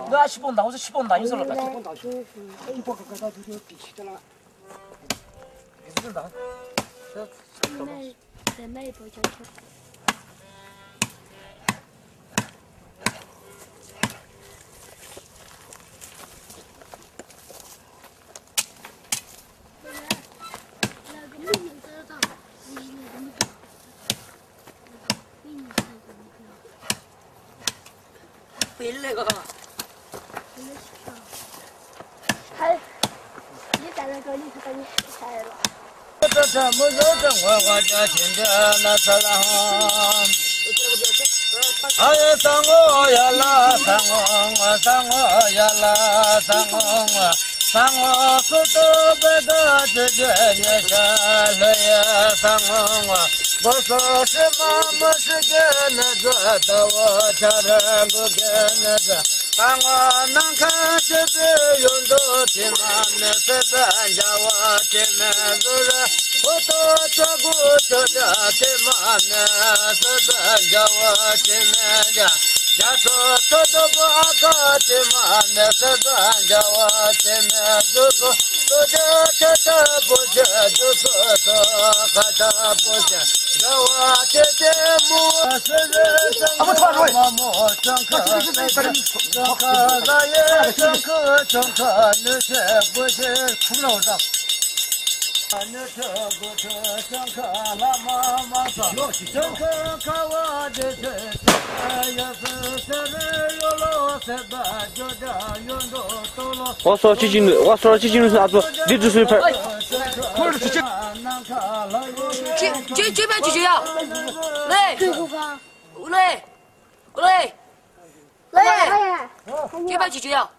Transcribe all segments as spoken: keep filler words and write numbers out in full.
Nda shipong da, shipong da, yusolo da. Wa sora chi chi nu, wa sora chi chi nu sa ato, di du su per. Chi, chi, chi ba chi chi ya. Le. Le. Le. Le. Chi ba chi chi ya.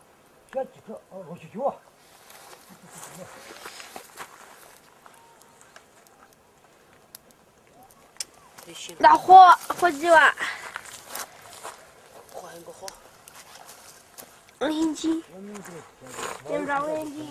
Nda kho, kho jiwa. Hinji. Yamra hinji.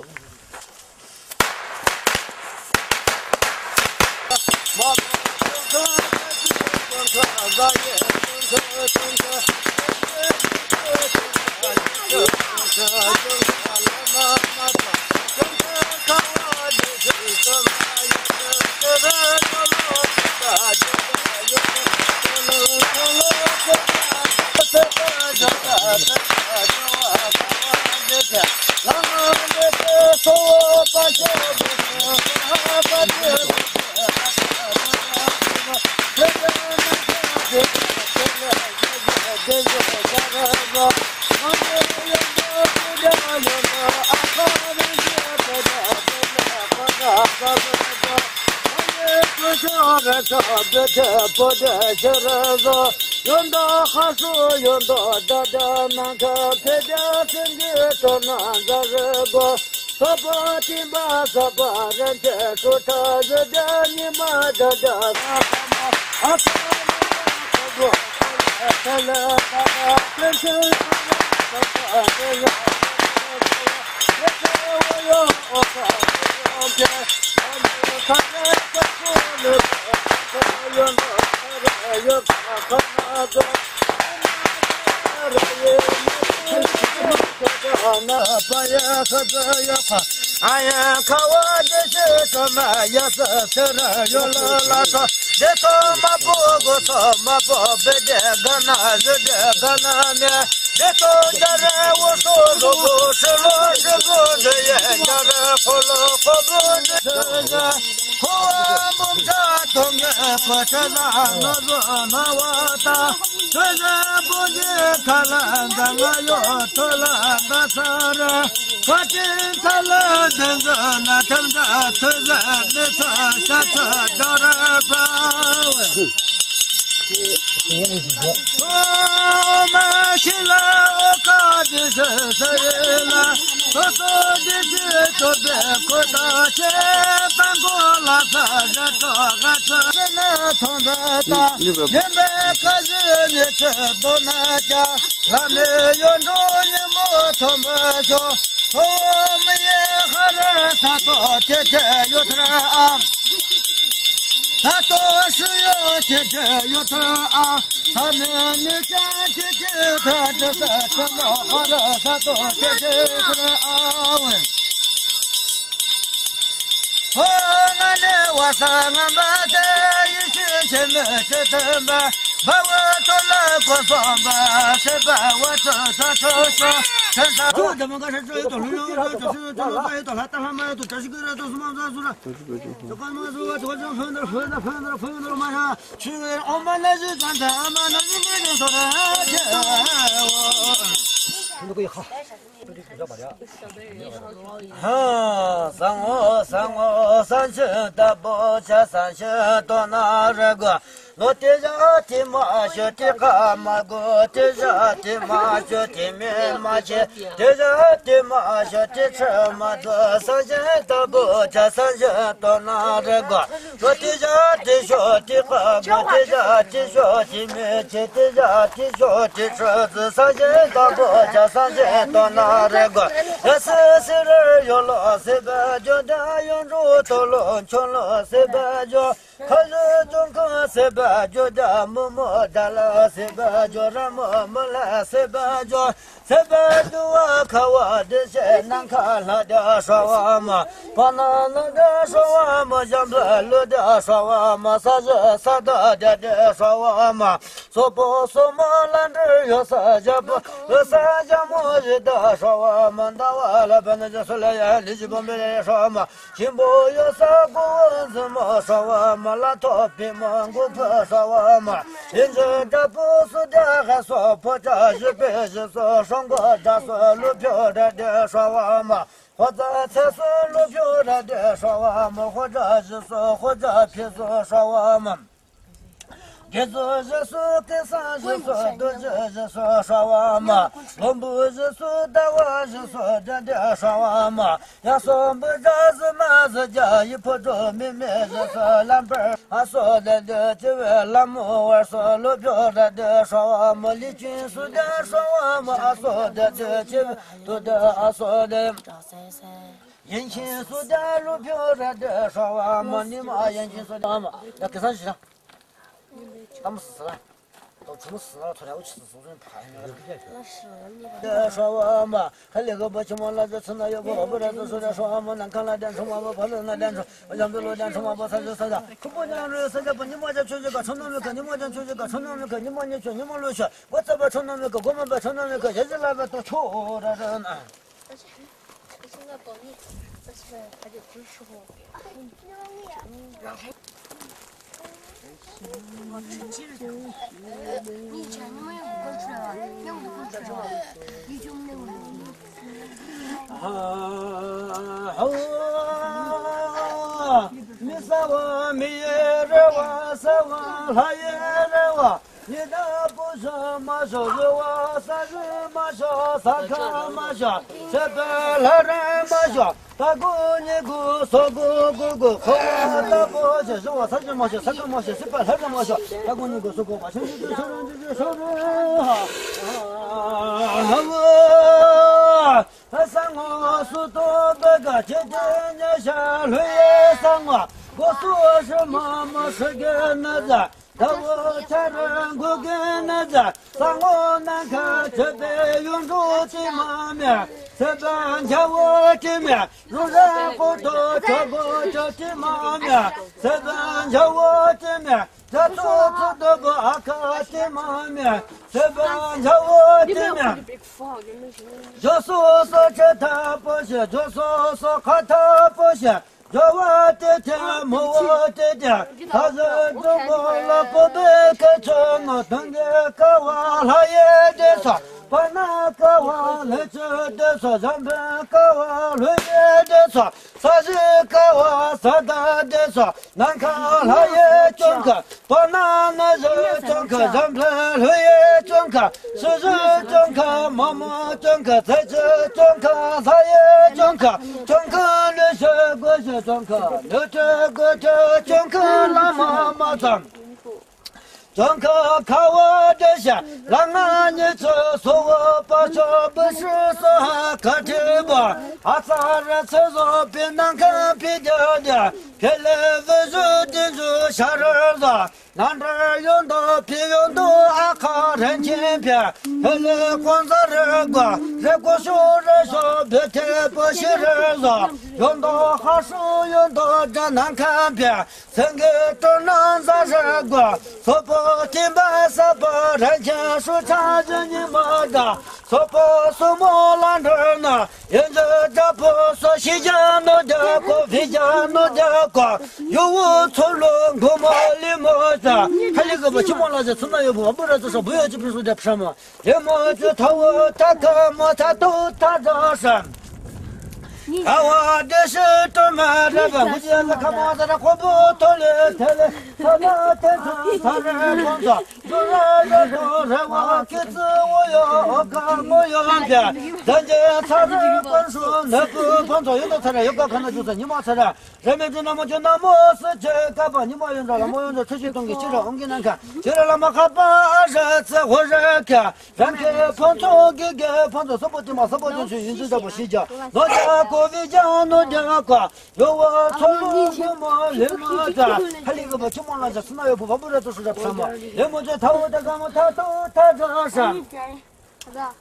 Lo teja tima sho tika mago, teja tima sho timi mache, teja tima sho tichü mago, sanjen tabu cha sanjen tona rego. Lo teja tisho tika go, teja tisho timi che, teja tisho tichü zi, sanjen tabu cha sanjen tona rego. Yasi sire yolo sebe jo da yonru tolo cholo sebe jo. Khalu jong kha sebe jo da mumu dala sebe jo ramu mala sebe jo. Sebe jo wa khawa de she nang khala da shawa ma. Panana da shawa ma, jamba lu da shawa ma, saja sada da da shawa ma. Sopo soma lande yo saja po, yo saja mo ji da shawa ma, dawa la bana ja sula ya li ji bombe ya shawa ma. Chimbo yo sa gu zi mo shawa ma, la to pi mo gu pa shawa ma. Inje da pu su da ga so po ja ji pe ji so, shong go da so lu pyo da de shawa ma. Ho za ce su lu pyo da de shawa ma, ho ja ji so, ho ja pi so shawa ma. Gezu Jisu, kesa Jisu, doji Jisu, shawama. Lombu Jisu, dawa Jisu, dende shawama. Yasombu jazi mazi ja, ipu jo mimi Jisu, lamper. Aso dende chiwe lamu, aso lobyo dende shawama. Lichin su de shawama, aso dende chiwe, tu de aso de. Yenchin su de lobyo dende shawama, nima yenchin su de ma. Ya kesa shi. Tam sisi la. To chum sisi la, to ya uchi sisi la, pa ya. De shawama, hale go ba chuma la de chuna yo go ba de su de shawama, nan kan la de chuma ba, pa la na de chuma, ba jam de lo de chuma ba sa de sa da. Ku bo na ru sa de ba ni ma de chu de ga chuna me ka, ni ma de chu de ga chuna me ka, ni ma ni chu, ni ma lo chu. Wa za ba chuna me ka, go ma ba chuna me ka, ya ji la ba to chu da da na. 现在保密，但是还得不是说。你以前你们有过去啊？你们有过去啊？你就没有。啊，好啊，你杀我，你也惹我，杀我，他也惹我。 你的不是马小是我，三是马小，三看马小，这个老人马小，大姑你姑，小姑姑姑，和我大伯就是我，三是马小，三看马小，是把老人马小，大姑你姑，小姑把，小姑就是小人，就是小人，哈。啊，我，三我是多这个，今天年下六月三我，我说是妈妈是个那个。 他我家人不跟那个，让我难看，这边永住的妈咪，这边叫我的面，如人不多，这个叫的妈咪，这边叫我的面，这做子的不阿卡的妈咪，这边叫我的面。就说说这他不是，就说说看他不是。 Jawa tete, mawa tete, taze jumbo la pobe kecho no tenge kawa la ye de sa, pana kawa le che de sa, jambe kawa le ye de sa, saji kawa sada de sa, nanka la ye chonka, pana na ye chonka, jambe le ye chonka, 十字中卡，毛毛中卡，在这中卡，他也中卡，中卡，绿色国色中卡，绿色国色中卡，那么么长。Dongka kawa desha, langa nyitsu sowa pacho bushi soha katiba. Atsara tsezo pinangka pijaja, pele vezu dinzu sharaza. Nandra yondo pi yondo aka renchen pia, pele kwanza regwa, rekosho resho bete pashi reza. Yondo hasu yondo janangka pia. Senge tonan za regwa, sopo timba sapa rancha su cha jini mada, sopo sumo landana, yenza japo so shijano jako, vijano jako, yuwu tsolo ngumo limo za. Hali gaba chimo la za tsuna yobo, abura tsa buyo chipisu de prama. Limo tsu tawo takamo tato tadasa. Kawa deshe to ma raba, huji ala kama dara kobo tole tele, tole tele, tole bonzo. Dora ya dora wa kitsu wo yo, oka mo yo ambia. Danje tsare bonzo, nebu bonzo, yondo tsare, yoka kana jusa, nima tsare. Reme jina mo jina mo se je kaba, nima yonza la mo yonza, tsushi tongi chira, ongi nanka. Chira la ma kaba, aja tsa, hoja ka. Ranke phonso gege phonso sopo tima sopo jong shu yinzu jabo shija. No jako vija no jako. Yowa tsolo guma lima ja. Hali gaba chuma la ja suna yobo babura to sura prama. Limo ja tawo ta gama tato ta ja sa.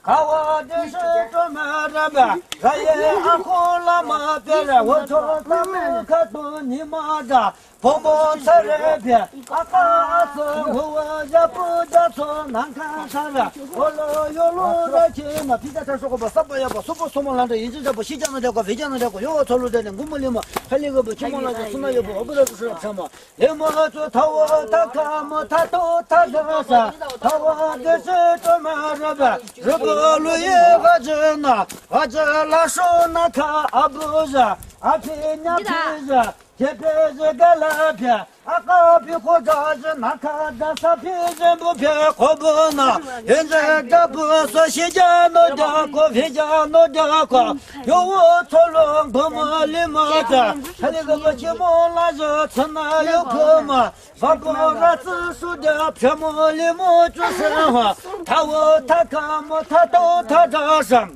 Kawa de se to ma raba. Raye ako lama pera wo to tama kato nima ja. Pomo tsare pia, aka atso, huwa japu jatso, nangka tsara, olo yolo rachi, ma pita ta soko ba, sapa ya ba, sopo somo landa, yinji jabo, shija na jako, vija na jako, yo tsolo de ne, ngumo lima, hali gabo, chimo landa, suna yobo, abura tsura tsama. Limo tsu tawo, takamo, tato, tadasa, tawo de se to ma raba, rubo lu ye vajana, vajala so naka, abuja, api nya pija. Chepe je gala pia, aka pi khoja je naka ja sa pi je bu pia kobuna. Inje jabu so shija no jako, vija no jako. Yowo tsolo buma lima ja. Hali gabo chimo la je tsana yo kuma. Babu ratsu su ja pia mo limo ju se ha. Tawo takamo tato tadasam.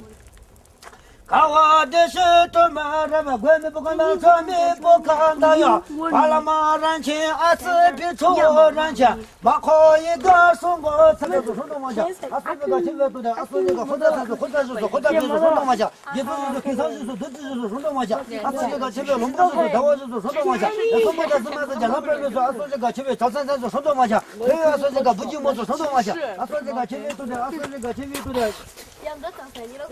Kawa de se to ma raba gwe mi bukana sa mi bukanda ya. Palama ranchi atsi pi cho ranchi. Ma ko yi ga sung go tsa ga su shong dong ma ja. Asu ga chi ve tu de, asu ga khuda sa su, khuda su su, khuda pi su shong dong ma ja. Yi tu su, ki sa su su, du su su shong dong ma ja. Asu ga chi ve lum su su, dawa su su shong dong ma ja. Ya su ma ja, su ma ja, la pe su, asu ga chi ve cha sa sa su shong dong ma ja. Pe asu ga bu ji mo su shong dong ma ja. Asu ga chi ve tu de, asu ga chi ve tu de.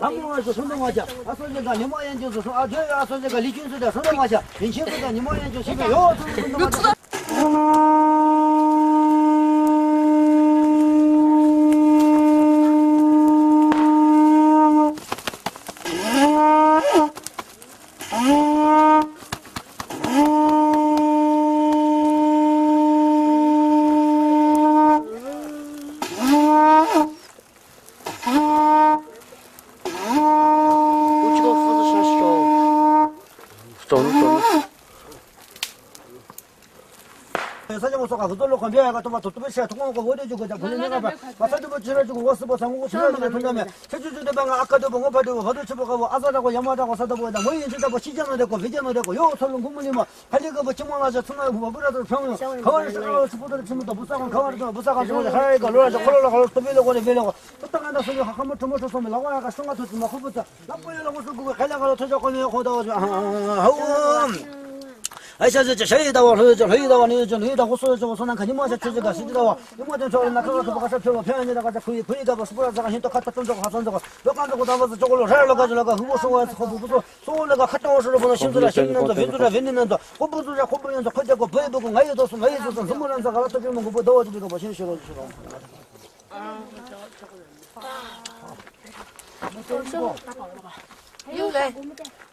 Amu wa su shong dong wa cha. Aso je ga nyuma yan ju su shong, a je aso je ga li chun su da shong dong wa cha. Yin chun su da nyuma yan ju su da yo su shong dong wa cha.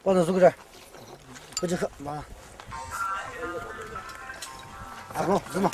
Kwa na zukra. Kwa jikha ma. Ako, zuma.